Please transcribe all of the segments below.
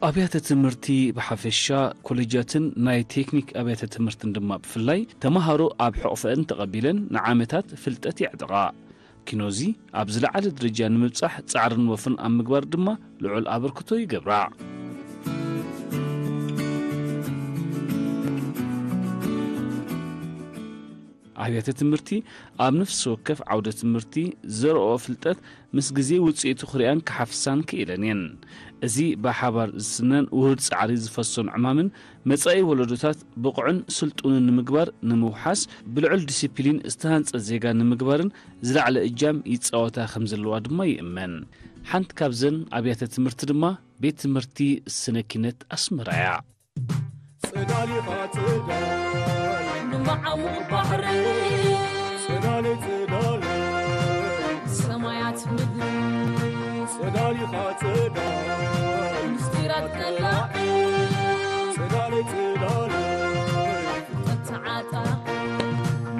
ኣብያተ ትምህርቲ ብሓፈሻ፣ ኮሌጃትን ናይ ቴክኒክ ኣብያተ ትምህርትን ድማ ብፍላይ፣ ተመሃሮ ኣብ ሕቕፈአን ተቐቢለን ንዓመታት ፍልጠት የዕጥቓ። ኪኖዚ ኣብ ዝለዓለ ደረጃ ንምብጻሕ ጻዕርን ወፍርን ኣብ ምግባር ድማ ልዑል ኣበርክቶ ይገብራ። ኣብያተ ትምህርቲ ኣብ ነፍሲ ወከፍ ዓውደ ትምህርቲ ዘርኦ ፍልጠት ምስ ግዜ ውጽኢቱ ክርእያን ክሓፍሳን ክኢለን እየን። እዚ ብሓባር ዝስነን ውሁድ ጻዕሪ ዝፈሶን ዕማምን መጻኢ ወለዶታት ብቑዕን ስልጡንን ንምግባር ንምውሓስ ብልዑል ዲሲፕሊን ዝተሃንጸ ዜጋ ንምግባርን ዝለዓለ እጃም ይጻወታ ከም ዘለዋ ድማ ይእመን። ሓንቲ ካብዘን ኣብያተ ትምህርቲ ድማ ቤት ትምህርቲ ስነ ኪነት ኣስመራ እያ። ጽላል ኢኻ ጽላል ንመዓሙቕ ባሕሪ ጽላል ጽላል ሰማያት ምድሪ ጽላል ኢኻ ጽላል ምስጢራት ቀላዕ ጽላል ጽላል ፍልጠት ተዓጣ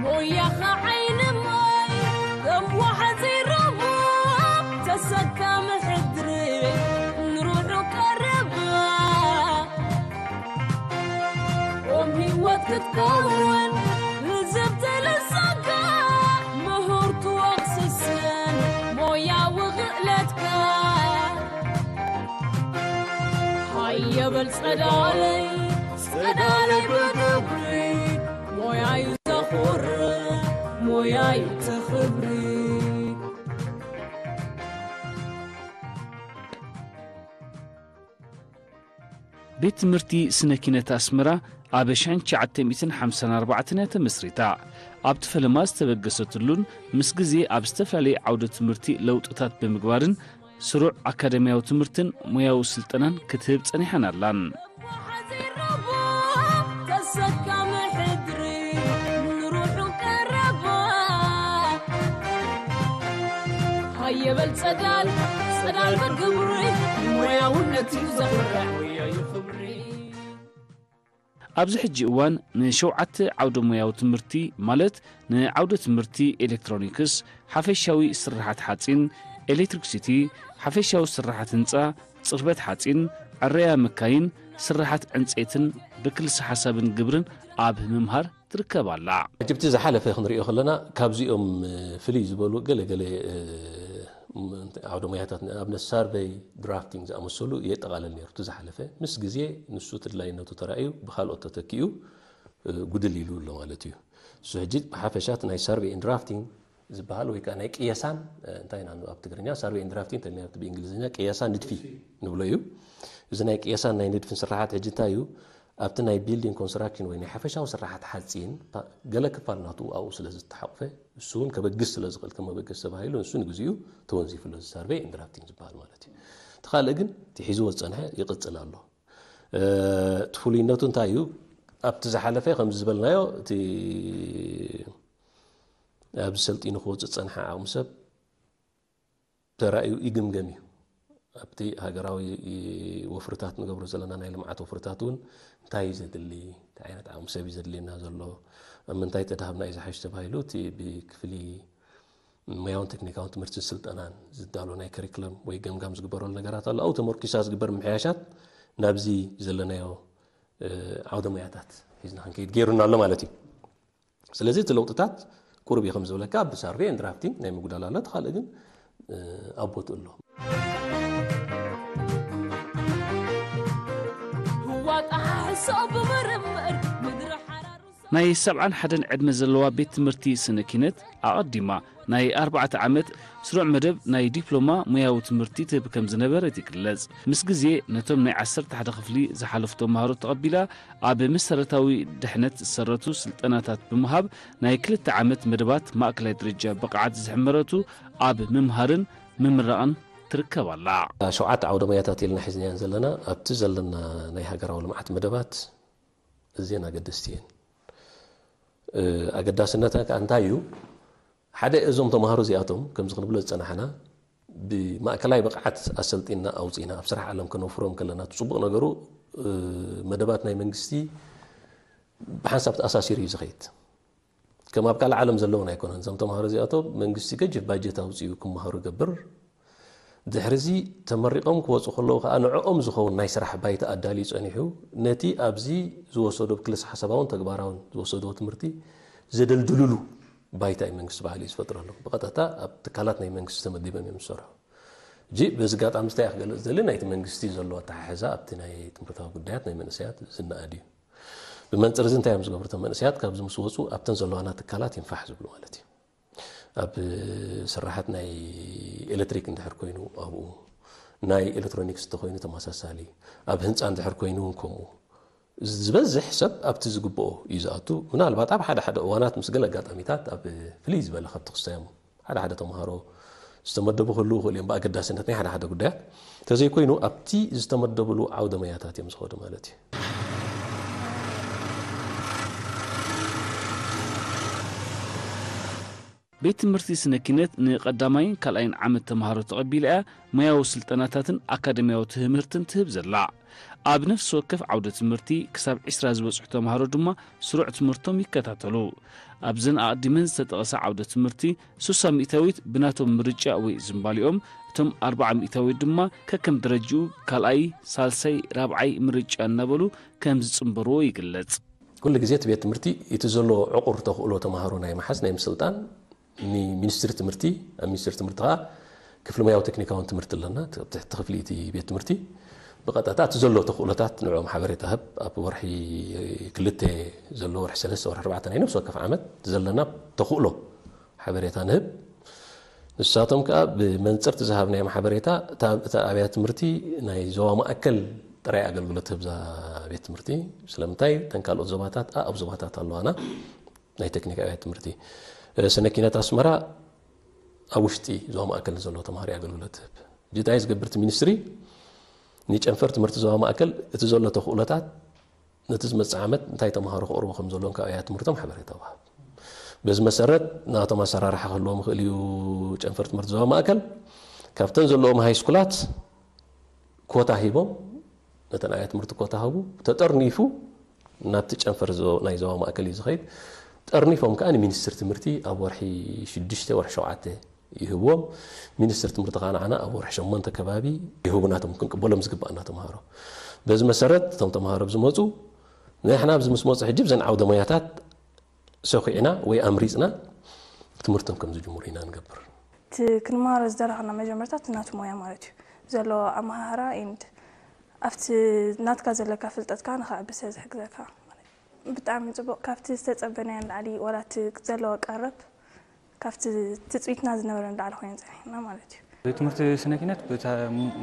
ሞያኻ ዓይኒ ማይ ከም ወሓዚ ሩባ ተሰካሚ ሕድሪ ንሩሑ ቀረባ ኦም ህይወት ክትከውን ህዝብ ተለሳካ ምሁር ትወቕስስን ሞያዊ ክእለትካ ሃየ በል ጸዳለይ ጸዳለይ ብግብሪ ሞያይ ዘኹር ሞያይ ተኽብሪ ቤት ትምህርቲ ስነ ኪነት ኣስመራ ኣብ ሸሕን ትሽዓተ ሚእትን ሓምሳን ኣርባዕተን እያ ተመስሪታ። ኣብቲ ፈለማ ዝተበገሰትሉን ምስ ግዜ ኣብ ዝተፈላለየ ዓውደ ትምህርቲ ለውጥታት ብምግባርን ስሩዕ ኣካደምያዊ ትምህርትን ሞያዊ ስልጠናን ክትህብ ጸኒሓን ኣላን። ተሰካሚ ሕድሪ ንሩሑ ቀረባ ሃየ በል ጸዳል ጸዳል በል ግብሪ ሞያውነት እዩ ዘኹርዕ ወያዩ ክብሪ ኣብዚ ሕጂ እዋን ንሸውዓተ ዓውደ ሞያዊ ትምህርቲ ማለት ንዓውደ ትምህርቲ ኤሌክትሮኒክስ፣ ሓፈሻዊ ስርሓት ሓጺን፣ ኤሌክትሪክሲቲ፣ ሓፈሻዊ ስርሓት ህንጻ፣ ጽርበት ሓጺን፣ ዕረያ መካይን፣ ስርሓት ዕንጸይትን ብክልሲ ሓሳብን ግብርን ኣብ ምምሃር ትርከብ ኣላ። ሕጂ ኣብቲ ዝሓለፈ ክንሪኦ ከለና ካብዚኦም ፍልይ ዝበሉ ገለ ገለ ዓውደ ሞያታት ንኣብነት ሳርቨይ ድራፍቲንግ ዝኣመሰሉ የጠቓልል ነይሩ እቲ ዝሓለፈ ምስ ግዜ ንሱ ተድላይነቱ ተራእዩ ብካልኦት ተተኪኡ ጉድል ኢሉ ኣሎ ማለት እዩ። እሱ ሕጂ ብሓፈሻ እቲ ናይ ሳርቨይ ድራፍቲንግ ዝበሃል ወይ ከዓ ናይ ቅየሳን እንታይ ኢና ኣብ ትግርኛ ሳርቨይ ድራፍቲንግ ተልና ብእንግሊዝኛ ቅየሳ ንድፊ ንብሎ እዩ። እዚ ናይ ቅየሳን ናይ ንድፍን ስራሓት ሕጂ እንታይ እዩ ኣብቲ ናይ ቢልዲንግ ኮንስትራክሽን ወይ ናይ ሓፈሻዊ ስራሓት ሓፂን ገለ ክፋል ናቱ ኣብኡ ስለ ዝተሓቑፈ እሱ እውን ከበግስ ስለ ዝኽእል ከም መበገስ ተባሂሉ ንሱ ንግዚኡ ተወንዚፉ ኣሎ እዚ ሳርቨይ ድራፍቲንግ ዝበሃል ማለት እዩ። እቲ ካልእ ግን እቲ ሒዝዎ ዝፀንሐ ይቕፅል ኣሎ። እቲ ፍሉይነቱ እንታይ እዩ? ኣብቲ ዝሓለፈ ከምዚ ዝበልናዮ እቲ ኣብዚ ሰልጢኑ ክወፅእ ዝፀንሐ ዓቕሚ ሰብ ተራእዩ ይግምገም እዩ። ኣብቲ ሃገራዊ ወፍርታት ንገብሮ ዘለና ናይ ልምዓት ወፍርታት እውን እንታይ እዩ ዘድሊ፣ እንታይ ዓይነት ዓቕሚ ሰብ እዩ ዘድልየና ዘሎ፣ ኣብ ምንታይ ተዳሃብና እዩ ዝሓሽ ተባሂሉ እቲ ብክፍሊ ሞያውን ቴክኒካውን ትምህርትን ስልጠናን ዝዳሎ ናይ ከሪክለም ወይ ገምጋም ዝግበረሉ ነገራት ኣሎ። ኣብኡ ተመርኪሳ ዝግበር ምሕያሻት ናብዚ ዘለናዮ ዓውደ ሞያታት ሒዝና ክንከይድ ገይሩና ኣሎ ማለት እዩ። ስለዚ እቲ ለውጥታት ቁሩብ እዩ ከም ዝብለካ ብሳርቬ ድራፍቲንግ ናይ ምጉዳል ኣሎ እቲ ካልእ ግን ኣብ ቦትኡ ኣሎ። ህዋ ጠሓሕሶ ብምርምር ምድሪ ሓራሩ ናይ ሰብዓን ሓደን ዕድመ ዘለዋ ቤት ትምህርቲ ስነ ኪነት ኣቐዲማ ናይ ኣርባዕተ ዓመት ስሩዕ መደብ ናይ ዲፕሎማ ሞያዊ ትምህርቲ ትህብ ከም ዝነበረት ይግለጽ። ምስ ግዜ ነቶም ናይ ዓሰርተ ሓደ ክፍሊ ዝሓለፉ ተምሃሮ ተቐቢላ ኣብ መሰረታዊ ድሕነት ዝሰረቱ ስልጠናታት ብምሃብ ናይ ክልተ ዓመት መደባት ማእከላይ ደረጃ ብቕዓት ዝሕመረቱ ኣብ ምምሃርን ምምራቕን ትርከብ ኣላ። ሸውዓተ ዓውደ ሞያታት ኢልና ሒዝናየን ዘለና ኣብቲ ዘለና ናይ ሃገራዊ ልምዓት መደባት እዚን ኣገደስቲ እየን። ኣገዳስነታ ከዓ እንታይ እዩ? ሓደ እዞም ተምሃሮ እዚኣቶም ከምዚ ክንብሎ ዝፀናሕና ብማእከላይ ብቕዓት ኣሰልጢና ኣውፂና ኣብ ስራሕ ዓለም ከነውፍሮም ከለና እቲ ፅቡቕ ነገሩ መደባት ናይ መንግስቲ ብሓንሳብ ተኣሳሲሩ እዩ ዝኸይድ። ከም ኣብ ካልእ ዓለም ዘለውን ኣይኮነን። እዞም ተምሃሮ እዚኣቶም መንግስቲ ገጅፍ ባጀት ኣውፂኡ ክመሃሩ ይገብር። ድሕርዚ ተመሪቖም ክወፁ ከለዉ ከዓ ንዕኦም ዝኸውን ናይ ስራሕ ባይታ ኣዳልዩ ፀኒሑ፣ ነቲ ኣብዚ ዝወሰዶ ክልስ ሓሳባውን ተግባራውን ዝወሰድዎ ትምህርቲ ዘደልድልሉ ባይታ እዩ መንግስቲ ባዕሉ እዩ ዝፈጥረሎም። ብቐጥታ ኣብ ትካላት ናይ መንግስቲ ተመዲቦም እዮም ዝሰርሑ። እጂ በዚ ኣጋጣሚ እንታይ ክገልፅ ዝደሊ፣ ናይቲ መንግስቲ ዘሎ ኣተሓሕዛ ኣብቲ ናይ ትምህርታዊ ጉዳያት ናይ መንእሰያት ዝነኣድ እዩ። ብመንፅር እዚ እንታይ እዮም ዝገብሩ? እቶም መንእሰያት ካብዚ ምስ ወፁ ኣብተን ዘለዋና ትካላት ይንፋሕ ዝብሉ ማለት እዩ። ኣብ ስራሓት ናይ ኤሌክትሪክ እንድሕር ኮይኑ ኣብኡ፣ ናይ ኤሌክትሮኒክስ እንተኮይኑ ተመሳሳሊ፣ ኣብ ህንፃ እንድሕር ኮይኑ እውን ከምኡ። ዝበዝሕ ሰብ ኣብቲ ዝግብኦ እዩ ዝኣቱ። ምናልባት ኣብ ሓደ ሓደ እዋናት ምስ ገለ ኣጋጣሚታት ኣብ ፍልይ ዝበለ ካብቲ ክስታዮም ሓደ ሓደ ተምሃሮ ዝተመደቡ ክህልዉ ይኽእሉ እዮም፣ ብኣገዳስነት ናይ ሓደ ሓደ ጉዳያት እንተዘይኮይኑ ኣብቲ ዝተመደብሉ ዓውደ መያታት እዮም ዝኸዱ ማለት እዩ። ቤት ትምህርቲ ስነ ኪነት ንቐዳማይን ካልኣይን ዓመት ተምሃሮ ተቐቢላ እያ ሞያዊ ስልጠናታትን ኣካደሚያዊ ትምህርትን ትህብ ዘላ። ኣብ ነፍሲ ወከፍ ዓውደ ትምህርቲ ክሳብ ዕስራ ዝበጽሑ ተምሃሮ ድማ ስሩዕ ትምህርቶም ይከታተሉ። ኣብዘን ኣቐዲመን ዝተጠቐሳ ዓውደ ትምህርቲ ሱሳ ሚእታዊት ብናቶም ምርጫ ወይ ዝምባሊኦም፣ እቶም ኣርብዓ ሚእታዊት ድማ ከከም ደረጅኡ ካልኣይ፣ ሳልሳይ፣ ራብዓይ ምርጫ እናበሉ ከም ዝጽንበርዎ ይግለጽ። ኩሉ ግዜ እቲ ቤት ትምህርቲ እቲ ዘሎ ዕቑር ተኽእሎ ተምሃሮ ናይ ምሓዝ ናይ ምስልጣን ንሚኒስትሪ ትምህርቲ፣ ኣብ ሚኒስትሪ ትምህርቲ ከዓ ክፍሊ ሞያዊ ቴክኒካውን ትምህርቲ ኣለና። እቲ ትሕቲ ክፍሊ እቲ ቤት ትምህርቲ ብቐጥታ እቲ ዘሎ ተኽእሎታት ንዕኦም ሓበሬታ ህብ። ኣብ ወርሒ ክልተ ዘሎ ወርሒ ሰለስተ ወርሒ ኣርባዕተ ናይ ነፍሲ ወከፍ ዓመት ዘለና ተኽእሎ ሓበሬታ ንህብ። ንሳቶም ከዓ ብመንፅር እቲ ዝሃብናዮም ሓበሬታ እታ ኣብያተ ትምህርቲ ናይ ዞባ ማእከል ጥራይ ኣገልግሎት ህብዛ ቤት ትምህርቲ። ስለምንታይ እተን ካልኦት ዞባታት ኣብ ዞባታት ኣለዋና ናይ ቴክኒክ ኣብያተ ትምህርቲ። ስነ ኪነት ኣስመራ ኣብ ውሽጢ ዞባ ማእከል ንዘለዉ ተምሃሮ ኣገልግሎት ህብ። እንታይ ዝገብር እቲ ሚኒስትሪ ንጨንፈር ትምህርቲ ዞባ ማእከል እቲ ዘሎ ተኽእሎታት ነቲ ዝመጽእ ዓመት እንታይ ተምሃሮ ክቕርቡ ከም ዘለዎም ካብ ኣብያተ ትምህርቶም ሓበሬታ ወሃብ። በዚ መሰረት ናቶም ኣሰራርሓ ክህልዎም ይኽእል እዩ። ጨንፈር ትምህርቲ ዞባ ማእከል ካብተን ዘለዎም ሃይ ስኩላት ኮታ ሂቦም ነተን ኣብያተ ትምህርቲ ኮታ ሃቡ ተጠርኒፉ ናብቲ ጨንፈር ናይ ዞባ ማእከል እዩ ዝኸይድ። ጠርኒፎም ከዓ ንሚኒስትሪ ትምህርቲ ኣብ ወርሒ ሽዱሽተ ወርሒ ሸውዓተ ይህብዎም። ሚኒስትሪ ትምህርቲ ከዓ ንዓና ኣብ ወርሒ ሸሞንተ ከባቢ ይህቡና እቶም ክንቅበሎም ዝግባኣና ተምሃሮ። በዚ መሰረት እቶም ተምሃሮ ብዝመፁ ንሕና ኣብዚ ምስ መፁ ሕጂ ብዘን ዓውደ ሞያታት ሰኺዕና ወይ ኣምሪፅና ትምህርቶም ከም ዝጅምሩ ኢና ንገብር። እቲ ክንመሃሮ ዝደረኽና መጀመርታ እቲ ናቱ ሞያ ማለት እዩ ዘለዎ ኣመሃህራ and ኣብቲ ናትካ ዘለካ ፍልጠት ከዓ ንኸዕቢ ስለ ዝሕግዘካ ብጣዕሚ ፅቡቕ ካብቲ ዝተፀበናዮ ንላዕሊ ዋላ እቲ ዘለዎ ቀረብ ካብቲ ትፅቢትና ዝነበረ ንላዕሊ ኮይኑ ፀኒሕና ማለት እዩ። ትምህርቲ ስነ ኪነት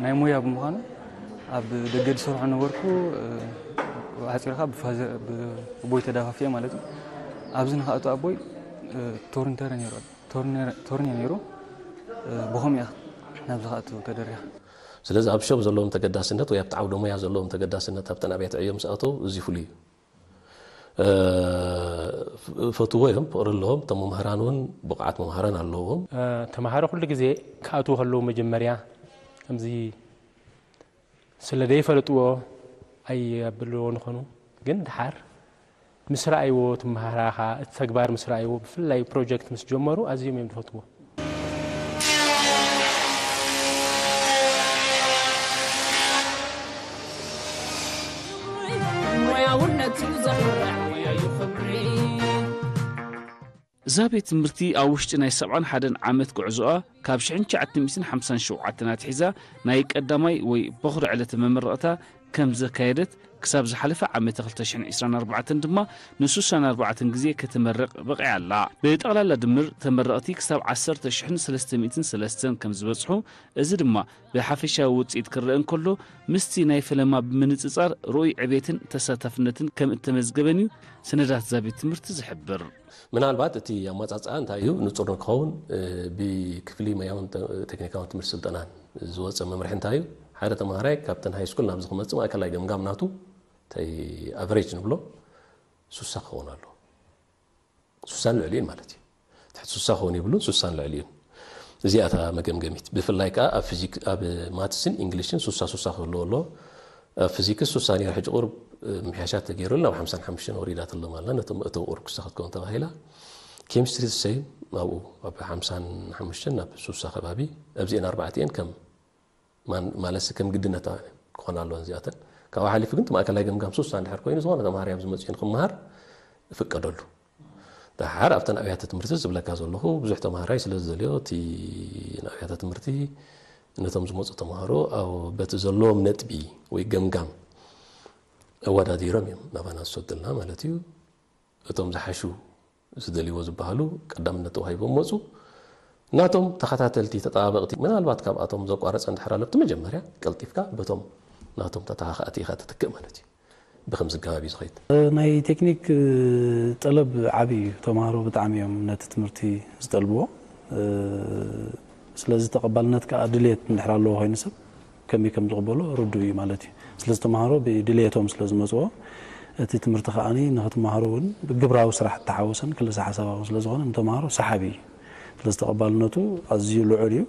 ናይ ሞያ ብምዃኑ ኣብ ደገ ዝሰርሖ ነበርኩ። ሓፂርካ ብቦይ ተዳፋፊአ ማለት እዩ። ኣብዚ ንክኣቱ ኣቦይ ቶርኒተር ነይሩ ቶርኒ ነይሩ ብኸምኡ እያ ናብዚ ክኣቱ ተደሪኻ። ስለዚ ኣብ ሸም ዘለዎም ተገዳስነት ወይ ኣብቲ ዓውደ ሞያ ዘለዎም ተገዳስነት ኣብተን ኣብያተ ዕዮ ምስ ኣተው እዚ ፍሉይ እዩ። ፈትዎ እዮም፣ ፍቕሪ ኣለዎም። እቶም መምህራን እውን ብቕዓት መምህራን ኣለዎም። ተምሃሮ ኩሉ ግዜ ክኣትዉ ከለዉ መጀመርያ ከምዚ ስለ ዘይፈለጥዎ ኣይብልዎ ንኾኑ፣ ግን ድሓር ምስ ረኣይዎ እቲ መሃራኻ እቲ ተግባር ምስ ረኣይዎ ብፍላይ ፕሮጀክት ምስ ጀመሩ ኣዝዮም እዮም ዝፈትዎ። እዛ ቤት ትምህርቲ ኣብ ውሽጢ ናይ ሰብዓን ሓደን ዓመት ጉዕዞኣ ካብ ሽሕን ትሽዓተ ሚእትን ሓምሳን ሸውዓተን ኣትሒዛ ናይ ቀዳማይ ወይ በኹሪ ዕለተ መመረቕታ ከም ዘካየደት ክሳብ ዝሓለፈ ዓመተ ክልተ ሽሕን ዕስራን ኣርባዕተን ድማ ንሱሳን ኣርባዕተን ግዜ ከተመርቕ በቒዓ ኣላ። ብጠቕላላ ድምር ተመረቕቲ ክሳብ ዓሰርተ ሽሕን ሰለስተ ሚእትን ሰለስተን ከም ዝበጽሑ፣ እዚ ድማ ብሓፈሻዊ ውጽኢት ክረአ እንከሎ ምስቲ ናይ ፈለማ ብምንጽጻር ርኡይ ዕቤትን ተሳታፍነትን ከም እተመዝገበን እዩ ሰነዳት እዛ ቤት ትምህርቲ ዝሕብር። ምናልባት እቲ ኣመጻጽኣ እንታይ እዩ ንጹር ንክኸውን ብክፍሊ ሞያውን ቴክኒካውን ትምህርቲ ስልጠናን ዝወፀ መምርሒ እንታይ እዩ? ሓደ ተምሃራይ ካብተን ሃይ ስኩል ናብዚ ክመፅእ ማእከላይ ገምጋም ናቱ እንታይ ኣቨሬጅ ንብሎ ሱሳ ክኸውን ኣለዎ። ሱሳን ልዕሊኡን ማለት እዩ። ትሕቲ ሱሳ ክኸውን የብሉን፣ ሱሳን ልዕሊኡን። እዚኣ እታ መገምገሚት። ብፍላይ ከዓ ኣብ ፊዚክ ኣብ ማትስን ኢንግሊሽን ሱሳ ሱሳ ክህልዎ ኣለዎ። ኣብ ፊዚክስ ሱሳ ነይሩ፣ ሕጂ ቁሩብ ምሕያሻት ተገይሩሉ ናብ ሓምሳን ሓሙሽተን ወሪዳትሎም ኣላ። ነቶም መእተዊ ቁሩብ ክስታ ክትከውን ተባሂላ። ኬሚስትሪ ዝሰይም ኣብኡ ኣብ ሓምሳን ሓሙሽተን ናብ ሱሳ ከባቢ፣ ኣብዚአን ኣርባዕቲአን ከም ማን- ማለትሲ ከም ግድነት ክኾና ኣለወን እዚኣተን። ካብኡ ሓሊፉ ግን እቲ ማእከላይ ገምጋም ሱሳ እንድሕር ኮይኑ፣ ዝኾነ ተምሃራይ ኣብ ዝመፅኡ ንክመሃር ይፍቀደሉ። ደሓር ኣብተን ኣብያተ ትምህርቲ ዝብለካ ዘለኹ ብዙሕ ተምሃራይ ስለ ዝደልዮ፣ እቲ ንኣብያተ ትምህርቲ ነቶም ዝመፁ ተምሃሮ ኣብ በቲ ዘለዎም ነጥቢ ወይ ገምጋም ኣወዳዲሮም እዮም ናባና ዝሰዱልና ማለት እዩ። እቶም ዝሓሹ ዝደልይዎ ዝበሃሉ ቀዳምነት ተዋሂቦም መፁ። ናቶም ተኸታተልቲ ተጠባበቕቲ ምናልባት ካብኣቶም ዘቋረፀ እንድሕር ኣሎ፣ እቲ መጀመርያ ቀልጢፍካ በቶም ናቶም ተተኻኻእቲ ኢኻ ትትክእ ማለት እዩ። ብከምዚ ኣገባብ እዩ ዝኸይድ። ናይ ቴክኒክ ጠለብ ዓብዪ እዩ። ተምሃሮ ብጣዕሚ እዮም ነቲ ትምህርቲ ዝጠልብዎ። ስለዚ ተቐባልነት ከዓ ድልየት እንድሕር ኣለዎ ኮይኑ ሰብ ከመይ ከም ዝቕበሎ ርዱእ እዩ ማለት እዩ። ስለዚ ተምሃሮ ብድልየቶም ስለ ዝመፅዎ እቲ ትምህርቲ ከዓኒ ንክትመሃሮ እውን ብግብራዊ ስራሕ እተሓወሰን ክልሰ ሓሳባዊ ስለ ዝኾነ ንተምሃሮ ሰሓቢ እዩ። ስለዚ ተቐባልነቱ ኣዝዩ ልዑል እዩ።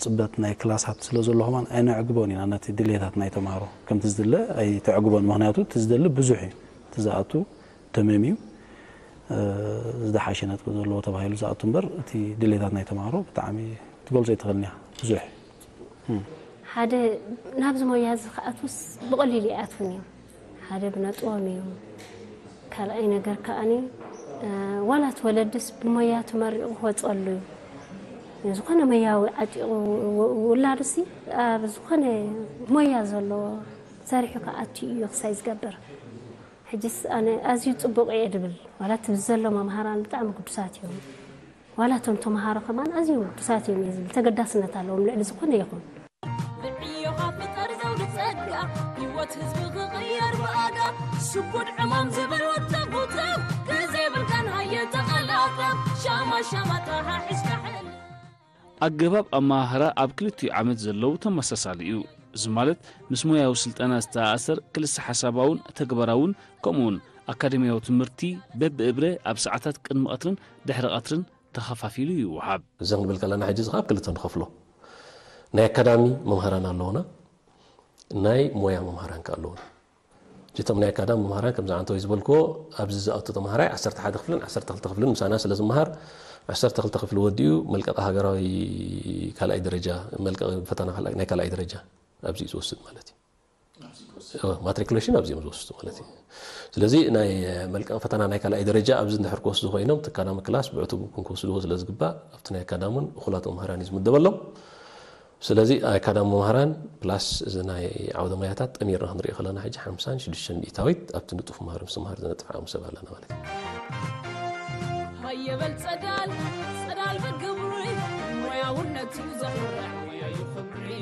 ፅበት ናይ ክላሳት ስለ ዘሎ ከማን ኣይነዕግቦን ኢና። ነቲ ድልየታት ናይ ተምሃሮ ከምቲ ዝድለ ኣይተዕግቦን። ምክንያቱ እቲ ዝደሊ ብዙሕ እዩ። እቲ ዝኣቱ ተመም እዩ። ዝደሓሸ ነጥቢ ዘለዎ ተባሂሉ ዝኣቱ እምበር እቲ ድሌታት ናይ ተምሃሮ ብጣዕሚ ትገልጾ ኣይትኽእልን ኢኻ። ብዙሕ ሓደ ናብዚ ሞያ እዚ ክኣትውስ ብቐሊሉ ኣይኣትውን እዮም። ሓደ ብነጥቦም እዩ። ካልኣይ ነገር ከኣኒ ዋላ እቲ ወለድስ ብሞያ ተመሪቑ ክወፀሉ እዩ። ዝኾነ ሞያዊ ዓጢቑ ውላዱሲ ኣብ ዝኾነ ሞያ ዘለዎ ሰሪሑ ክኣቱ እዩ ክሳይ ዝገብር። ሕጅስ ኣነ ኣዝዩ ጽቡቕ እየ ድብል ዋላ እቲ ዘሎ መምሃራን ብጣዕሚ ግዱሳት እዮም። ዋላ እቶም ተምሃሮ ከማን ኣዝዮም ግዱሳት እዮም እየ ዝብል። ተገዳስነት ኣለዎም ልዕሊ ዝኾነ ይኹን። ብዕዮኻ ፍጠር ዘውዲ ጸጋ ህይወት ህዝቢ ክቕየር ብኣጋ ሽጉድ ዕማም ዝብል ወተጉተው ግዜ የብልካን ሃየ ተቐላጠፍ ሻማ ሻማ ጥራሓ ሒዝካ ሕል ኣገባብ ኣመሃህራ ኣብ ክልቲኡ ዓመት ዘለዉ ተመሳሳሊ እዩ። እዚ ማለት ምስ ሞያዊ ስልጠና ዝተኣኣሰር ክልሰ ሓሳባውን ተግባራውን ከምኡውን ኣካደሚያዊ ትምህርቲ በብእብረ ኣብ ሰዓታት ቅድሚ ቐትርን ድሕሪ ቐትርን ተኸፋፊሉ ይወሃብ። እዚ ክንብል ከለና ሕጂ እዚ ከዓ ኣብ ክልተ ንኸፍሎ። ናይ ኣካዳሚ መምሃራን ኣለዉና፣ ናይ ሞያ መምሃራን ከ ኣለዉና። እቶም ናይ ኣካዳሚ መምሃራን ከምዚ ዓንተወይ ዝበልክዎ ኣብዚ ዝኣቱ ተምሃራይ ዓሰርተ ሓደ ክፍልን ዓሰርተ ክልተ ክፍልን ምሳና ስለ ዝመሃር ዓሰርተ ክልተ ክፍሊ ወዲኡ መልቀቂ ሃገራዊ ካልኣይ ደረጃ መልቀቂ ፈተና ካልኣይ- ናይ ካልኣይ ደረጃ ኣብዚ እዩ ዝወስድ ማለት እዩ። ማትሪኩሌሽን ኣብዚኦም ዝወስዱ ማለት እዩ። ስለዚ ናይ መልቀቂ ፈተና ናይ ካልኣይ ደረጃ ኣብዚ እንድሕር ክወስዱ ኮይኖም እቲ ኣካዳሚ ክላስ ብዕቱብ ክንክወስድዎ ስለ ዝግባእ ኣብቲ ናይ ኣካዳሚ እውን እኹላት መምሃራን እዩ ዝምደበሎም። ስለዚ ኣካዳሚ መምሃራን ፕላስ እዚ ናይ ዓውደ ሞያታት ጠሚርና ክንሪኦ ከለና ሕጂ ሓምሳን ሽዱሽተን ሚእታዊት ኣብቲ ንጡፍ መሃሪ ምስትምሃር ዘነጥፍ ዓቕሚ ሰብ ኣለና ማለት እዩ። ሃየ በል ጸዳል ጸዳል ብግብሪ ሞያውነቱ ዘኹርዕ ሞያ እዩ ክብሪ።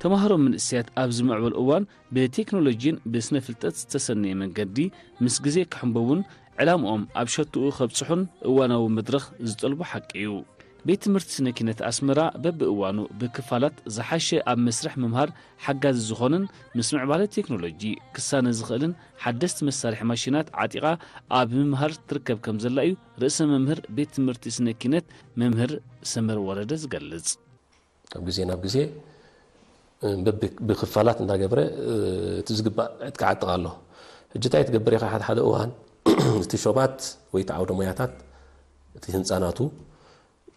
ተማሃሮ መንእሰያት ኣብዚ ምዕቡል እዋን ብቴክኖሎጂን ብስነ ፍልጠት ዝተሰነየ መንገዲ ምስ ግዜ ክሕንበቡን ዕላምኦም ኣብ ሸትኡ ከብጽሑን እዋናዊ መድረኽ ዝጠልቦ ሓቂ እዩ። ቤት ትምህርቲ ስነ ኪነት ኣስመራ በብእዋኑ ብክፋላት ዝሓሸ ኣብ መስርሕ ምምሃር ሓጋዚ ዝኾንን ምስ ምዕባለ ቴክኖሎጂ ክሳነ ዝኽእልን ሓደስቲ መሳርሒ ማሽናት ዓጢቓ ኣብ ምምሃር ትርከብ ከም ዘላ እዩ ርእሰ መምህር ቤት ትምህርቲ ስነ ኪነት መምህር ሰመር ወረደ ዝገልጽ። ካብ ግዜ ናብ ግዜ ብክፋላት እንዳገብረ እቲ ዝግባእ ዕጥቂ ዓጥቕ ኣሎ። ሕጂ እንታይ ትገብር ኢኻ? ሓደ ሓደ እዋን እቲ ሾባት ወይ እቲ ዓውደ ሞያታት እቲ ህንፃ ናቱ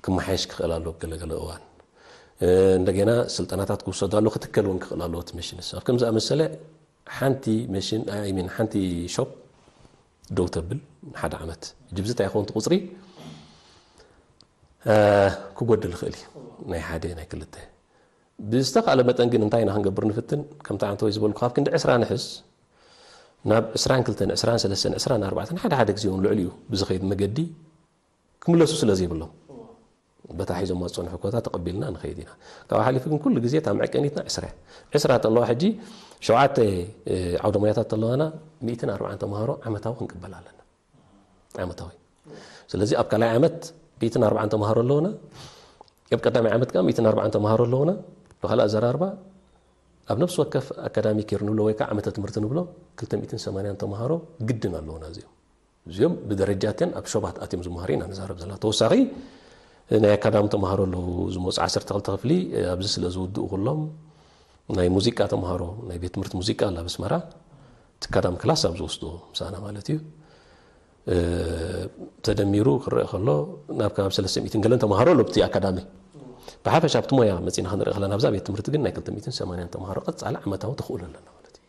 ክመሓየሽ ክኽእል ኣሎ። ገለገለ እዋን እንደገና ስልጠናታት ክውሰዱ ኣሎ፣ ክትከል እውን ክኽእል ኣለዎ እቲ መሽንስ። ኣብ ከም ዝኣመሰለ ሓንቲ መሽን ሚን ሓንቲ ሾፕ ደው ተብል ንሓደ ዓመት። ሕጂ ብዚ እንታይ ይኸውን እቲ ቁፅሪ? ክጎድል ይኽእል እዩ ናይ ሓደ ናይ ክልተ ብዝተኻእለ መጠን ግን እንታይ ኢና ክንገብር ንፍትን ከምቲ ዓንተወይ ዝበልኩ ካብ ክንዲ ዕስራ ንሕዝ ናብ ዕስራን ክልተን ዕስራን ሰለስተን ዕስራን ኣርባዕተን ሓደ ሓደ ግዜ እውን ልዕሊኡ ብዝኸይድ መገዲ ክምለሱ ስለ ዘይብሎም በታ ሒዞማ ዝፀንሑ ኮታ ተቐቢልና ንኸይድ ኢና። ካብ ሓሊፉ ግን ኩሉ ግዜ እታ መዐቀኒትና ዕስራ እያ። ዕስራ ተለዋ ሕጂ ሸውዓተ ዓውደ ሞያታት ተለዋና ሚእትን ኣርባዓን ተምሃሮ ዓመታዊ ክንቅበል ኣለና። ዓመታዊ ስለዚ ኣብ ካልኣይ ዓመት ሚእትን ኣርባዓን ተምሃሮ ኣለውና። ኣብ ቀዳማይ ዓመት ከዓ ሚእትን ኣርባዓን ተምሃሮ ኣለውና። ብካልእ ኣዘራርባ ኣብ ነፍሲ ወከፍ ኣካዳሚክ የር ንብሎ ወይ ከዓ ዓመተ ትምህርቲ ንብሎ ክልተ ሚእትን ሰማንያን ተምሃሮ ግድን ኣለውና። እዚኦም እዚኦም ብደረጃትን ኣብ ሸባት ኣትዮም ዝመሃሩ ኢና ንዛረብ ዘለና። ተወሳኺ ናይ ኣካዳሚ ተምሃሮ ኣለዉ ዝመፁ ዓሰርተ ክልተ ክፍሊ ኣብዚ ስለ ዝውድኡ ኩሎም ናይ ሙዚቃ ተምሃሮ ናይ ቤት ትምህርቲ ሙዚቃ ኣላ ኣብ ኣስመራ እቲ ኣካዳሚ ክላስ ኣብ ዝወስድዎ ምሳና ማለት እዩ። ተደሚሩ ክረአ ከሎ ናብ ከባቢ ሰለስተ ሚእትን ገለን ተምሃሮ ኣሎ ኣብቲ ኣካዳሚ። ብሓፈሻ ኣብቲ ሞያ መጺና ክንርኢ ከለና ኣብዛ ቤት ትምህርቲ ግን ናይ ክልተ ሚእትን ሰማንያን ተምሃሮ ቀጻሊ ዓመታዊ ተኽእሎ ኣለና ማለት እዩ።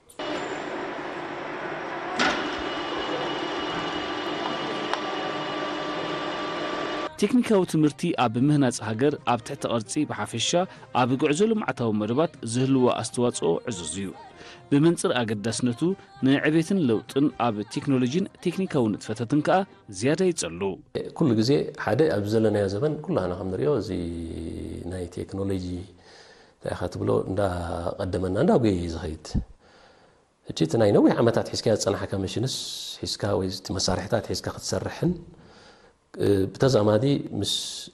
ቴክኒካዊ ትምህርቲ ኣብ ምህናጽ ሃገር ኣብ ትሕቲ ቅርጺ ብሓፈሻ ኣብ ጉዕዞ ልምዓታዊ መደባት ዝህልዎ ኣስተዋጽኦ ዕዙዝ እዩ። ብመንጽር ኣገዳስነቱ ንዕቤትን ለውጥን ኣብ ቴክኖሎጂን ቴክኒካዊ ንጥፈታትን ከኣ ዝያዳ ይጸሉ። ኩሉ ግዜ ሓደ ኣብ ዘለናዮ ዘበን ኩላህና ከም ንሪኦ እዚ ናይ ቴክኖሎጂ እንታይ ኢኻ ትብሎ እንዳቐደመና እንዳጎየ እዩ ዝኸይድ። ሕጂ እቲ ናይ ነዊሕ ዓመታት ሒዝካዮ ዝጸናሕካ መሽንስ ሒዝካ ወይ እቲ መሳርሕታት ሒዝካ ክትሰርሕን ብተዛማዲ ምስ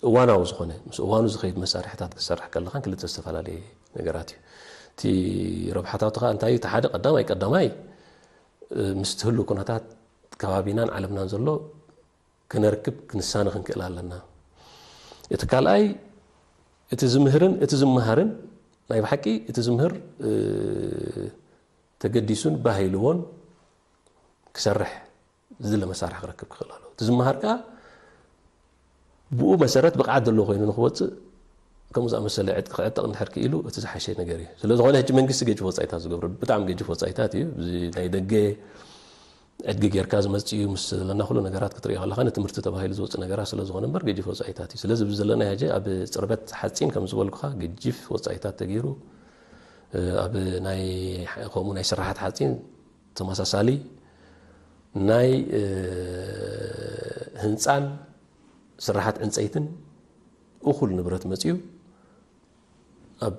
እዋናዊ ዝኾነ ምስ እዋኑ ዝኸይድ መሳርሕታት ክትሰርሕ ከለኻን ክልተ ዝተፈላለየ ነገራት እዩ። እቲ ረብሓታቱ ከዓ እንታይ እዩ? እቲ ሓደ ቀዳማይ ቀዳማይ ምስ ትህሉ ኩነታት ከባቢናን ዓለምናን ዘሎ ክነርክብ ክንሳነ ክንክእል ኣለና። እቲ ካልኣይ እቲ ዝምህርን እቲ ዝመሃርን ናይ ብሓቂ እቲ ዝምህር ተገዲሱን ባህ ኢልዎን ክሰርሕ ዝድለ መሳርሒ ክረክብ ክኽእል ኣለዎ። እቲ ዝመሃር ከዓ ብኡ መሰረት ብቕዓት ዘለዎ ኮይኑ ንክወፅእ ከምኡ ዝኣመሰለ ዕጥቂ ክዕጠቕ እንድሕር ክኢሉ እቲ ዝሓሸ ነገር እዩ። ስለ ዝኾነ ሕጂ መንግስቲ ገጅፍ ወፃኢታት ዝገብሮ ብጣዕሚ ገጅፍ ወፃኢታት እዩ። እዚ ናይ ደገ ዕድጊ ጌርካ ዝመፅእ እዩ ምስ ዘለና ኩሉ ነገራት ክትሪኦ ከለካ ንትምህርቲ ተባሂሉ ዝወፅእ ነገራት ስለ ዝኾነ እምበር ገጅፍ ወፃኢታት እዩ። ስለዚ ብዘለና ሕጂ ኣብ ፅርበት ሓፂን ከም ዝበልኩካ ገጅፍ ወፃኢታት ተገይሩ ኣብ ናይ ከምኡ ናይ ስራሓት ሓፂን ተመሳሳሊ ናይ ህንፃን ስራሓት ዕንፀይትን እኹል ንብረት መፅዩ ኣብ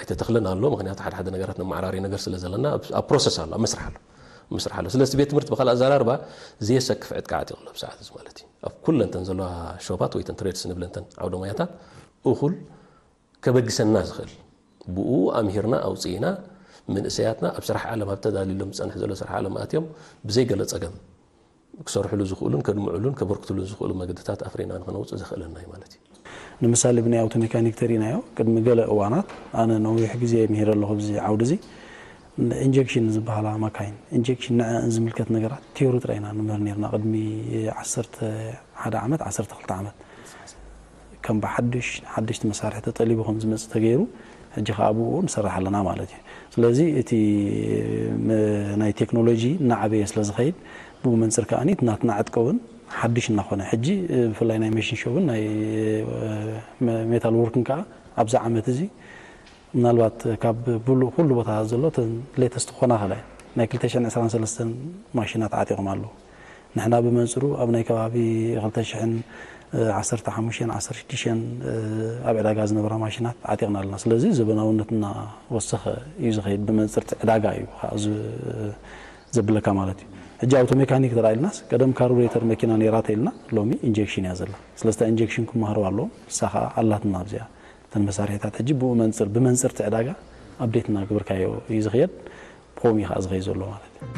ኣይተተኽልን ኣሎ። ምክንያቱ ሓደ ሓደ ነገራት ነመዓራሪ ነገር ስለ ዘለና ኣብ ፕሮሰስ ኣሎ፣ ኣብ መስራሕ ኣሎ መስራሕ ኣሎ። ስለዚ ቤት ትምህርቲ ብካልእ ኣዘራርባ ዘየሰክፍ ዕጥቂ ዓጢቑ ኣሎ ብሰዓት እዚ ማለት እዩ። ኣብ ኩለንተን ዘለዋ ሾፓት ወይ ተን ትሬድስ ንብለንተን ዓውደ ሞያታት እኹል ከበግሰና ዝኽእል ብኡ ኣምሂርና ኣውፅኢና መንእሰያትና ኣብ ስራሕ ዓለም ኣብ ተዳልሎም ዝፀንሕ ዘሎ ስራሕ ዓለም ኣትዮም ብዘይ ገለ ፀገም ክሰርሕሉ ዝኽእሉን ከድምዕሉን ከበርክትሉን ዝኽእሉ መገድታት ኣፍሪና ንክነውፅእ ዘኽእለና እዩ ማለት እዩ። ንምሳሌ ብናይ ኣውቶ ሜካኒክ ተሪእናዮ ቅድሚ ገለ እዋናት ኣነ ነዊሕ ግዜ ምሂረ ኣለኹ ኣብዚ ዓውዲ እዚ ኢንጀክሽን ዝበሃላ ማካይን ኢንጀክሽን ንዐን ዝምልከት ነገራት ቲዮሪ ጥራይ ኢና ንምህር ነርና ቅድሚ ዓሰርተ ሓደ ዓመት ዓሰርተ ክልተ ዓመት ከም ብሓድሽ ሓደሽቲ መሳርሒ ተጠሊቡ ከም ዝመፅእ ተገይሩ ሕጂ ከዓ ብኡ ንሰርሕ ኣለና ማለት እዩ። ስለዚ እቲ ናይ ቴክኖሎጂ እናዓበየ ስለ ዝኸይድ ብኡ መንፅር ከዓ ናትና ዕጥቂ እውን ሓድሽ እናኾነ ሕጂ ብፍላይ ናይ መሽን ሾብን ናይ ሜታል ወርክን ከዓ ኣብዚ ዓመት እዚ ምናልባት ካብ ብሉ ኩሉ ቦታ ዘሎ ሌተስት ክኾና ከላይ ናይ ክልተ ሽሕን ዕስራን ሰለስተን ማሽናት ዓጢቖም ኣለዉ። ንሕና ብመንፅሩ ኣብ ናይ ከባቢ ክልተ ሽሕን ዓሰርተ ሓሙሽተን ዓሰርተ ሽዱሽተን ኣብ ዕዳጋ ዝነበራ ማሽናት ዓጢቕና ኣለና። ስለዚ ዘበናውነት እናወሰኸ እዩ ዝኸይድ። ብመንፅር እቲ ዕዳጋ እዩ ከዓ ዘብለካ ማለት እዩ። ሕጂ ኣውቶ ሜካኒክ ተራ ኢልናስ ቀደም ካርቡሬተር መኪና ነይራ ተኢልና ሎሚ ኢንጀክሽን እያ ዘላ። ስለዚ እታ ኢንጀክሽን ክመሃሩ ኣለዎም። ንሳ ከዓ ኣላትና ኣብዚኣ እተን መሳርሒታት ሕጂ ብኡ መንፅር ብመንፅር እቲ ዕዳጋ ኣፕዴት እናገበርካዮ እዩ ዝኽየድ። ብኸምኡ እዩ ከዓ ዝኸይድ ዘሎ ማለት እዩ።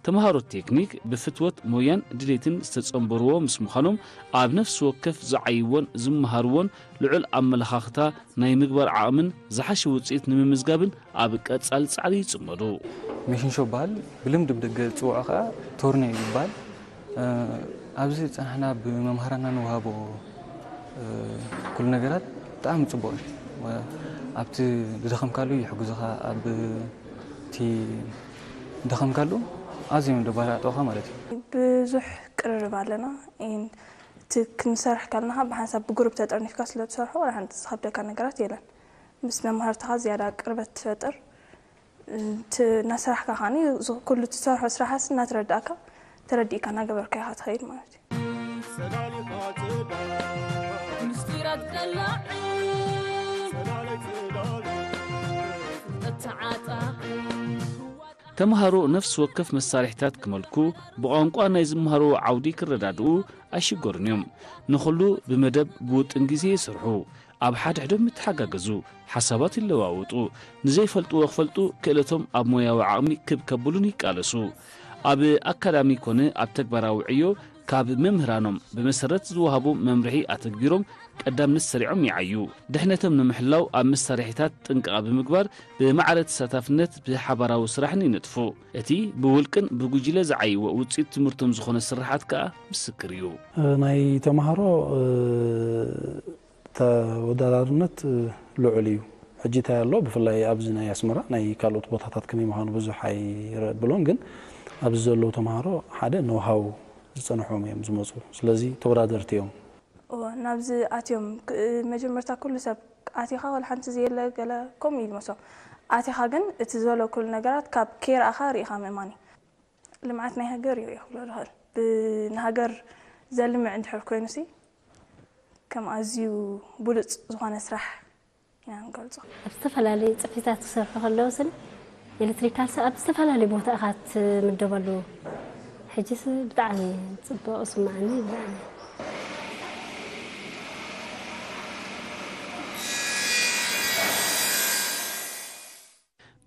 ተምሃሮ ቴክኒክ ብፍትወት ሞያን ድሌትን ዝተጸንበርዎ ምስ ምዃኖም ኣብ ነፍሲ ወከፍ ዝዓይዎን ዝመሃርዎን ልዑል ኣመለኻኽታ ናይ ምግባር ዓቕምን ዝሓሸ ውፅኢት ንምምዝጋብን ኣብ ቀጻሊ ጻዕሪ ይጽመዱ። ሜሽን ሾፕ በሃል ብልምዲ ብደገ ዝፅውዖ ከዓ ቶርኔዮ ይበሃል። ኣብዚ ዝፀናሕና ብመምሃራንና ንወሃቦ ኩሉ ነገራት ብጣዕሚ ፅቡቕ እዩ። ኣብቲ ዝደኸምካሉ ይሕግዙኻ፣ ኣብቲ ዝደኸምካሉ ኣዝዮም እዮም ዘበረታትዑኻ ማለት እዩ። ብዙሕ ቅርርብ ኣለና። እቲ ክንሰርሕ ከለና ብሓንሳብ ብግሩፕ ተጠርኒፍካ ስለ ትሰርሖ ዋላ ሓንቲ ዝኸብደካ ነገራት የለን። ምስ መማህርትኻ ዝያዳ ቅርበት ትፈጥር። እቲ እናሰራሕካ ከዓኒ ኩሉ እትሰርሖ ስራሓስ እናተረዳእካ ተረዲእካ እናገበርካ ኢኻ ትኸይድ ማለት እዩ። ተምሃሮ ነፍሲ ወከፍ መሳርሒታት ክመልኩ ብቋንቋ ናይ ዝመሃርዎ ዓውዲ ክረዳድኡ ኣይሽገሩን እዮም። ንኹሉ ብመደብ ብውጥን ግዜ ይሰርሑ። ኣብ ሓድሕዶም ይተሓጋገዙ፣ ሓሳባት ይለዋወጡ፣ ንዘይፈልጥዎ ክፈልጡ ክእለቶም ኣብ ሞያዊ ዓቕሚ ክብ ከብሉን ይቃለሱ። ኣብ ኣካዳሚ ኮነ ኣብ ተግባራዊ ዕዮ ካብ መምህራኖም ብመሰረት ዝወሃቦም መምርሒ ኣተግቢሮም ቀዳምነት ሰሪዖም ይዓዩ። ድሕነቶም ንምሕላው ኣብ መሳርሒታት ጥንቃቐ ብምግባር ብማዕረ ተሳታፍነት ብሓባራዊ ስራሕን ይነጥፉ። እቲ ብውልቅን ብጉጅለ ዝዓይዎ ውፅኢት ትምህርቶም ዝኾነ ስርሓት ከኣ ምስክር እዩ። ናይ ተምሃሮ ተወዳዳርነት ልዑል እዩ። ሕጂ እንታይ ኣሎ፣ ብፍላይ ኣብዚ ናይ ኣስመራ፣ ናይ ካልኦት ቦታታት ከመይ ምዃኑ ብዙሕ ኣይረብሎን፣ ግን ኣብዚ ዘለዉ ተምሃሮ ሓደ ኖሃው ዝጸንሖም እዮም ዝመፁ። ስለዚ ተወዳደርቲ እዮም። ናብዚ ኣትዮም መጀመርታ ኩሉ ሰብ ኣቲኻ ወላ ሓንቲ ዘየለ ገለ ከምኡ እዩ ዝመስሎም። ኣቲኻ ግን እቲ ዘሎ ኩሉ ነገራት ካብ ከይረኣኻ ርኢኻ ምእማን እዩ። ልምዓት ናይ ሃገር እዩ ክብሎ ዝኽእል። ንሃገር ዘልምዕ እንድሕር ኮይኑሲ ከም ኣዝዩ ብሉፅ ዝኾነ ስራሕ ኢና ንገልፆ። ኣብ ዝተፈላለዩ ፅፍሒታት ክሰርሑ ከለውስን ኤሌክትሪካል ሰብ ኣብ ዝተፈላለዩ ቦታ ኢኻ ትምደበሉ። ሕጅስ ብጣዕሚ ፅቡቕ ስማዓኒ ብጣዕሚ።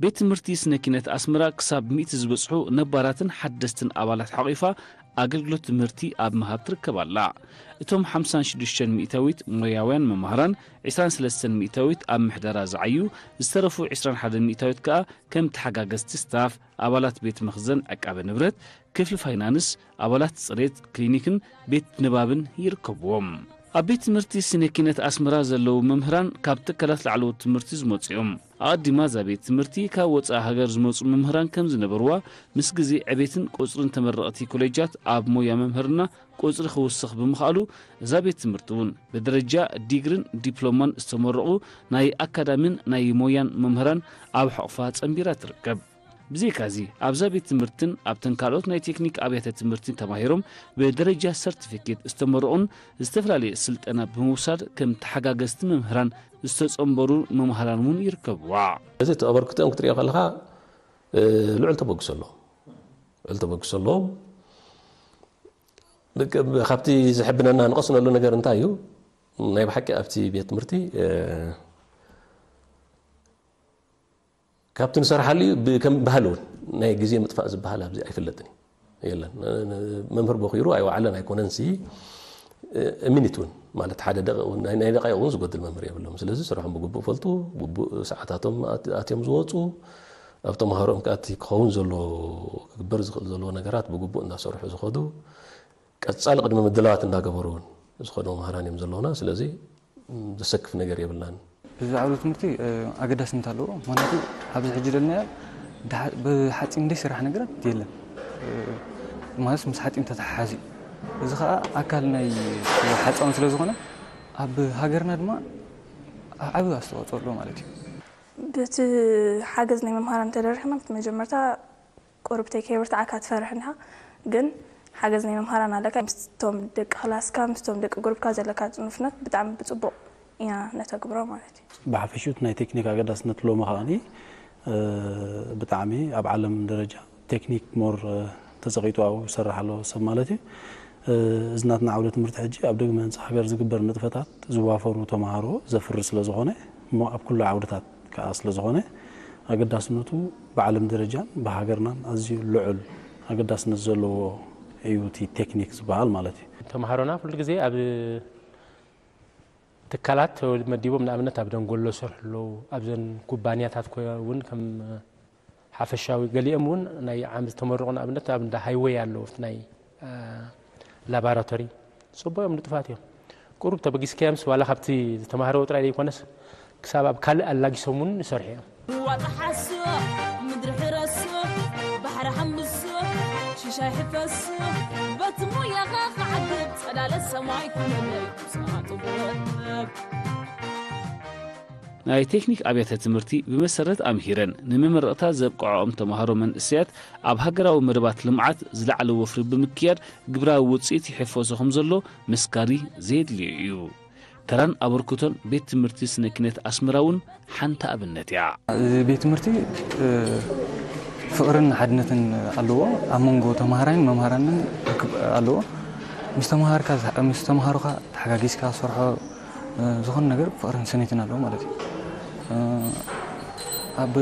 ቤት ትምህርቲ ስነ ኪነት ኣስመራ ክሳብ ሚእቲ ዝበጽሑ ነባራትን ሓደስትን ኣባላት ሓቒፋ ኣገልግሎት ትምህርቲ ኣብ ምሃብ ትርከብ ኣላ። እቶም ሓምሳን ሽዱሽተን ሚእታዊት ሞያውያን መማህራን፣ ዕስራን ሰለስተን ሚእታዊት ኣብ ምሕደራ ዝዓዩ፣ ዝተረፉ ዕስራን ሓደን ሚእታዊት ከኣ ከም ተሓጋገዝቲ ስታፍ፣ ኣባላት ቤት መኽዘን ዕቃበ ንብረት፣ ክፍሊ ፋይናንስ፣ ኣባላት ጽሬት፣ ክሊኒክን ቤት ንባብን ይርከብዎም። ኣብ ቤት ትምህርቲ ስነ ኪነት ኣስመራ ዘለዉ መምህራን ካብ ትካላት ላዕለዎት ትምህርቲ ዝመጹ እዮም። ኣቐዲማ እዛ ቤት ትምህርቲ ካብ ወጻኢ ሃገር ዝመጹ መምህራን ከም ዝነበርዋ፣ ምስ ግዜ ዕቤትን ቁጽርን ተመረቕቲ ኮሌጃት ኣብ ሞያ መምህርና ቁጽሪ ክውስኽ ብምኽኣሉ፣ እዛ ቤት ትምህርቲ እውን ብደረጃ ዲግርን ዲፕሎማን ዝተመረቑ ናይ ኣካዳሚን ናይ ሞያን መምህራን ኣብ ሕቑፋ ጸንቢራ ትርከብ። ብዘይካዚ ኣብዛ ቤት ትምህርትን ኣብተን ካልኦት ናይ ቴክኒክ ኣብያተ ትምህርትን ተማሂሮም ብደረጃ ሰርቲፊኬት ዝተመረቑን ዝተፈላለየ ስልጠና ብምውሳድ ከም ተሓጋገዝቲ መምህራን ዝተጸንበሩ መምሃራን እውን ይርከብዋ። እዚ እቲ ኣበርክቶኦም ክትሪኦ ከለኻ ልዑል ተበግሶ ኣለዎም። ልዑል ተበግሶ ኣለዎም። ካብቲ ዝሕብነና ንቐስነሉ ነገር እንታይ እዩ? ናይ ብሓቂ ኣብቲ ቤት ትምህርቲ ካብቲ ንሰርሓሉ እዩ። ከም ባህሊ እውን ናይ ግዜ ምጥፋእ ዝበሃል ኣብዚ ኣይፍለጥን እዩ፣ የለን። መምህር ቦኺሩ ኣይወዓለን ኣይኮነን ሲ ሚኒት እውን ማለት ሓደ ደቂቕ እውን ናይ ደቂቕ እውን ዝጎድል መምህር የብሎም። ስለዚ ስርሖም ብግቡእ ፈልጡ፣ ግቡእ ሰዓታቶም ኣትዮም ዝወፁ፣ ኣብ ተምሃሮኦም ከኣ እቲ ክኸውን ዘለዎ ክግበር ዝኽእል ዘለዎ ነገራት ብግቡእ እናሰርሑ ዝኸዱ፣ ቀጻሊ ቅድሚ ምድላዋት እናገበሩ እውን ዝኸዱ መምህራን እዮም ዘለውና። ስለዚ ዘሰክፍ ነገር የብልናን። እዚ ዓውደ ትምህርቲ ኣገዳስነት ኣለዎ። ምክንያቱ ኣብዚ ሕጂ ደለናዮ ብሓፂን ዘይስራሕ ነገራት የለን። ማለት ምስ ሓፂን ተተሓሓዚ እዩ። እዚ ከዓ ኣካል ናይ ሓፃውን ስለ ዝኾነ ኣብ ሃገርና ድማ ዓብዪ ኣስተዋፅኦ ኣለዎ ማለት እዩ። በቲ ሓገዝ ናይ መምሃራን ተደሪኽና መጀመርታ ቁሩብ ተይከይበርትዓካ ትፈርሕ እንዲኻ፣ ግን ሓገዝ ናይ መምሃራን ኣለካ። ምስቶም ደቂ ክላስካ ምስቶም ደቂ ጉሩብካ ዘለካ ንፉዕነት ብጣዕሚ ብፅቡቕ ኢና ነተግብሮ ማለት እዩ። ብሓፈሽኡ እቲ ናይ ቴክኒክ ኣገዳስነት ሎሚ ከኣ ብጣዕሚ ኣብ ዓለም ደረጃ ቴክኒክ ሞር ተፀቒጡ ኣብኡ ይሰርሕ ኣሎ ሰብ ማለት እዩ። እዚ ናትና ዓውደ ትምህርቲ ሕጂ ኣብ ዳግመ ህንፃ ሃገር ዝግበር ንጥፈታት ዝዋፈሩ ተምሃሮ ዘፍሪ ስለዝኾነ እሞ ኣብ ኩሉ ዓውድታት ከኣ ስለዝኾነ ኣገዳስነቱ ብዓለም ደረጃን ብሃገርናን ኣዝዩ ልዑል ኣገዳስነት ዘለዎ እዩ እቲ ቴክኒክ ዝበሃል ማለት እዩ። ተምሃሮና ኩሉ ግዜ ኣብ ትካላት መዲቦም ንኣብነት ኣብ ደንጎሎ ዝሰርሑ ኣለዉ ኣብዘን ኩባንያታት እውን ከም ሓፈሻዊ ገሊኦም እውን ናይ ዓመት ዝተመረቑ ንኣብነት ኣብ እንዳ ሃይወይ ኣለዉ ኣብቲ ናይ ላባራቶሪ ፅቡቅ እዮም ንጡፋት እዮም ቁሩብ ተበጊስካዮምስ ዋላ ካብቲ ዝተማህረዎ ጥራይ ዘይኮነስ ክሳብ ኣብ ካልእ ኣላጊሶም እውን ይሰርሑ እዮም። ዋጣ ሓሶ ምድሪ ሕረሶ ባሕሪ ሓምሶ ሽሻይ ሕፈሶ በቲ ሞያኻ ክዓግብ ጸላለ ሰማይ ኩነነ ስማዕጡ ብወደብ ናይ ቴክኒክ ኣብያተ ትምህርቲ ብመሰረት ኣምሂረን ንመመረቕታ ዘብቅዐኦም ተምሃሮ መንእሰያት ኣብ ሃገራዊ መደባት ልምዓት ዝለዓለ ወፍሪ ብምክያድ ግብራዊ ውፅኢት ይሕፈሶ ከም ዘሎ መስካሪ ዘየድልዮ እዩ። ተራን ኣበርክቶን ቤት ትምህርቲ ስነ ኪነት ኣስመራ እውን ሓንቲ ኣብነት እያ። እዚ ቤት ትምህርቲ ፍቕርን ሓድነትን ኣለዎ። ኣብ መንጎ ተምሃራይን መምሃራንን ርክብ ኣለዎ። ምስ ተምሃርካ ምስ ተምሃሮኻ ተሓጋጊዝካ ሰርሖ ዝኾነ ነገር ፍቕርን ስኒትን ኣለዎ ማለት እዩ። ኣብ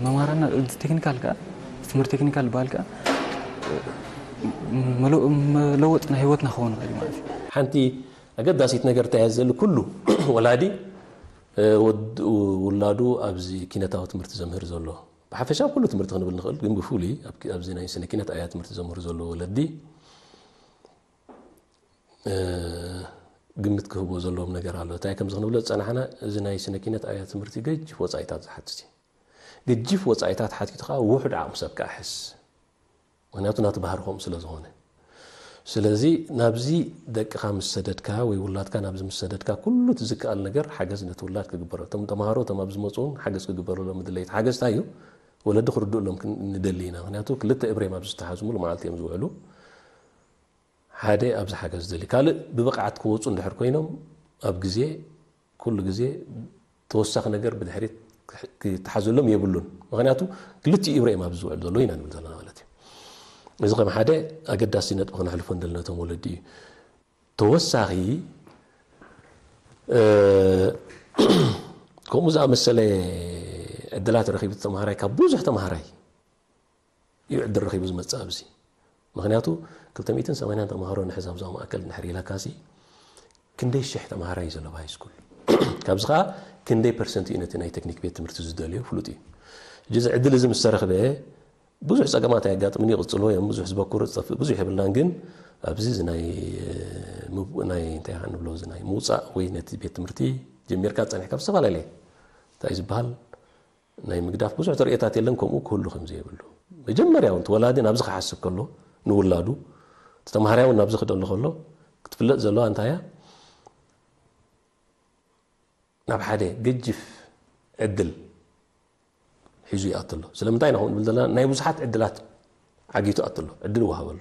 መምሃራና ቴክኒካል ከዓ ትምህርቲ ቴክኒካል ዝበሃል ከዓ መለወጢ ናይ ህይወትና ክኸውን ይኽእል ማለት እዩ። ሓንቲ ኣገዳሲት ነገር እንታይ እያ ዘሉ? ኩሉ ወላዲ፣ እ፣ ወድ-፣ ውላዱ ኣብዚ ኪነታዊ ትምህርቲ ዘምህር ዘሎ፣ ብሓፈሻ ኣብ ኩሉ ትምህርቲ ክንብል ንኽእል፣ ግን ብፍሉይ ኣብ፣ ኣብዚ ናይ ስነ ኪነት ኣብያተ ትምህርቲ ዘምህሩ ዘሎ ወለዲ፣ እ፣ ግምት ክህቦ ዘለዎም ነገር ኣሎ። እንታይ ከም ዝኽንብሎ ዝጸናሕና፣ እዚ ናይ ስነ ኪነት ኣብያተ ትምህርቲ ገጅፍ ወጻኢታት ዝሓትት እዩ። ገጅፍ ወጻኢታት ሓቲቱ ከኣ ውሑድ ዓቕሚ ሰብ ከኣ ሕስ። ምኽንያቱ ናቲ ባህሪ ከምኡ ስለ ዝኾነ። ስለዚ ናብዚ ደቅኻ ምስ ሰደድካ ወይ ውላድካ ናብዚ ምስ ሰደድካ፣ ኩሉ እቲ ዝከኣል ነገር ሓገዝ ነቲ ውላድ ክግበሮ። እቶም ተምሃሮ፣ እቶም ኣብ ዝመጹ እውን ሓገዝ ክግበረሎም ምድለይቲ። ሓገዝ እንታይ እዩ? ወለዲ ክርድኡሎም ክን-፣ ንደሊ ኢና። ምኽንያቱ ክልተ እብሬም ኣብ ዝተሓዝሙሉ መዓልቲ እዮም ዝውዕሉ። ሓደ ኣብዚ ሓገዝ ዝደሊ። ካልእ ብብቕዓት ክወጹ እንድሕር ኮይኖም ኣብ ግዜ፣ ኩሉ ግዜ ተወሳኺ ነገር ብድሕሪት ክሕ-፣ ክተሓዘሎም የብሉን። ምኽንያቱ ክልቲኡ እብሬም ኣብ ዝውዕል ዘሎ ኢና ንብል ዘለና ማለት እዩ። እዚ ከም ሓደ ኣገዳሲ ነጥቢ ክነሕልፎ እንደሊ ነቶም ወለዲ እዩ። ተወሳኺ፣ እ፣ ከምኡ ዝኣመሰለ ዕድላት ረኺቡ ተምሃራይ ካብ ብዙሕ ተምሃራይ እዩ ዕድል ረኺቡ ዝመጽእ ኣብዚ። ምኽንያቱ ክልተ ሚእትን ሰማንያን ተምሃሮ ንሕዚ ኣብዛ ማእከል እንድሕር ኢለካሲ ክንደይ ሽሕ ተምሃራይ እዩ ዘሎ ኣብ ሃይ ስኩል? ካብዚ ኸኣ ክንደይ ፐርሰንት እዩ ነቲ ናይ ቴክኒክ ቤት ትምህርቲ ዝደልዮ ፍሉጥ እዩ። ሕጂ እዚ ዕድል እዚ ምስ ተረኽበ ብዙሕ ጸገማት ኣየጋጥምን እዩ፣ ይቕጽልዎ እዮም። ብዙሕ ዝበኩር ዝጠፍእ ብዙሕ የብልናን፣ ግን ኣብዚ እዚ ናይ፣ እ፣ ምብ-፣ ናይ እንታይ ንብሎ፣ እዚ ናይ ምውጻእ ወይ ነቲ ቤት ትምህርቲ ጀሚርካ ጸኒሕካ ብዝተፈላለየ እንታይ እዩ ዝበሃል ናይ ምግዳፍ ብዙሕ ተርእዮታት የለን፣ ከምኡ ክህሉ ከም ዘይብሉ። መጀመርያ እውን እቲ ወላዲ ናብዚ ክሓስብ ከሎ፣ ንውላዱ፣ እቲ ተምሃራይ እውን ናብዚ ክደሎ ከሎ፣ ክትፍለጥ ዘለዋ እንታይ እያ? ናብ ሓደ ገጅፍ ዕድል ሒዙ ይኣቱ ኣሎ። ስለምንታይ ኢና ከምኡ ንብል ዘለና? ናይ ብዙሓት ዕድላት ዓጊቱ ኣቱ ኣሎ። ዕድል ይወሃብ ኣሎ።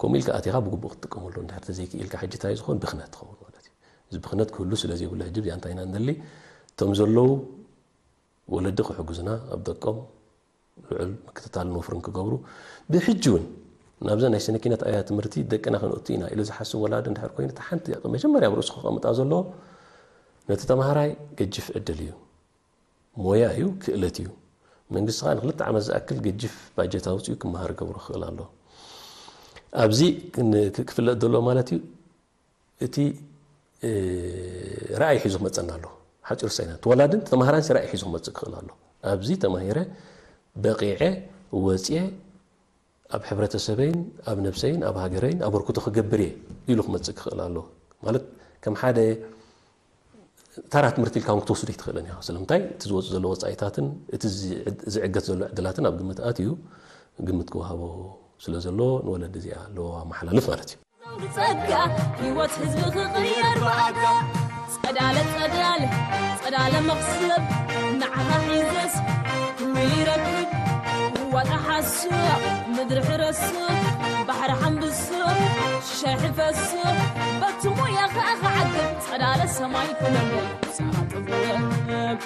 ከምኡ ኢልካ ኣቲኻ ብግቡእ ክትጥቀመሉ እንድሕር ተዘይክኢልካ፣ ሕጂ እንታይ ዝኸውን ብኽነት ትኸውን ማለት እዩ። እዚ ብኽነት ክህሉ ስለ ዘይብሉ፣ ሕጂ እዚኣ እንታይ ኢና ንደሊ? እቶም ዘለዉ ወለዲ ክሕግዙና፣ ኣብ ደቆም ልዑል ምክትታልን ወፍርን ክገብሩ፣ ብሕጂ እውን ናብዛ ናይ ስነ ኪነት ኣብያተ ትምህርቲ ደቅና ከነእቱ ኢና ኢሉ ዝሓስብ ወላዲ እንድሕር ኮይኑ፣ እታ ሓንቲ መጀመርያ ኣብ ርእሱ ከቐምጣ ዘለዎ፣ ነቲ ተምሃራይ ገጅፍ ዕድል እዩ። ሞያ እዩ፣ ክእለት እዩ። መንግስቲ ኸኣ ንክልተ ዓመት ዝኣክል ገጅፍ ባጀት ኣውጺኡ ክመሃር ገብሮ ክኽእል ኣሎ። ኣብዚ ክን-፣ ክ-፣ ክፍለጥ ዘለዎ ማለት እዩ፣ እቲ፣ እ፣ ራእይ ሒዙ ክመጸና ኣሎ። ሓጺር ሳይና፣ እቲ ወላድን ተምሃራንሲ ራእይ ሒዙ ክመጽእ ክኽእል ኣሎ። ኣብዚ ተማሂረ፣ በቂዐ፣ ወጽየ፣ ኣብ ሕብረተሰበይን፣ ኣብ ነብሰይን፣ ኣብ ሃገረይን ኣበርክቶ ክገብር እየ ኢሉ ክመጽእ ክኽእል ኣሎ። ማለት፣ ከም ሓደ ተራ ትምህርቲ ኢልካ እውን ክትወስዶ ኣይትኽእልን ኢኻ። ስለምንታይ? እቲ ዝወጹ ዘሎ ወጻኢታትን እቲ ዚ-፣ ዝዕገት ዘሎ ዕድላትን ኣብ ግምት ኣትዩ ግምት ክወሃቦ ስለ ዘለዎ፣ ንወለዲ እዚኣ ኣለዎ ኣመሓላልፍ ማለት እዩ። ጸጋ ህይወት ህዝቢ ክቕየር ብኣጋ። ጸዳለ ጸዳለ ጸዳለ መኽሰብ ንዓኻ ሒዘስ ኩሉ ይረክብ። ዋጣ ሓሱቕ ምድሪ ሕረሱ ባሕሪ ሓምብሱ ሽሻይ ሕፈሱ በቲ ሞያ ኸኣ ክዓግብ ጸዳለ ሰማይ ኩለለ ሳጥብ።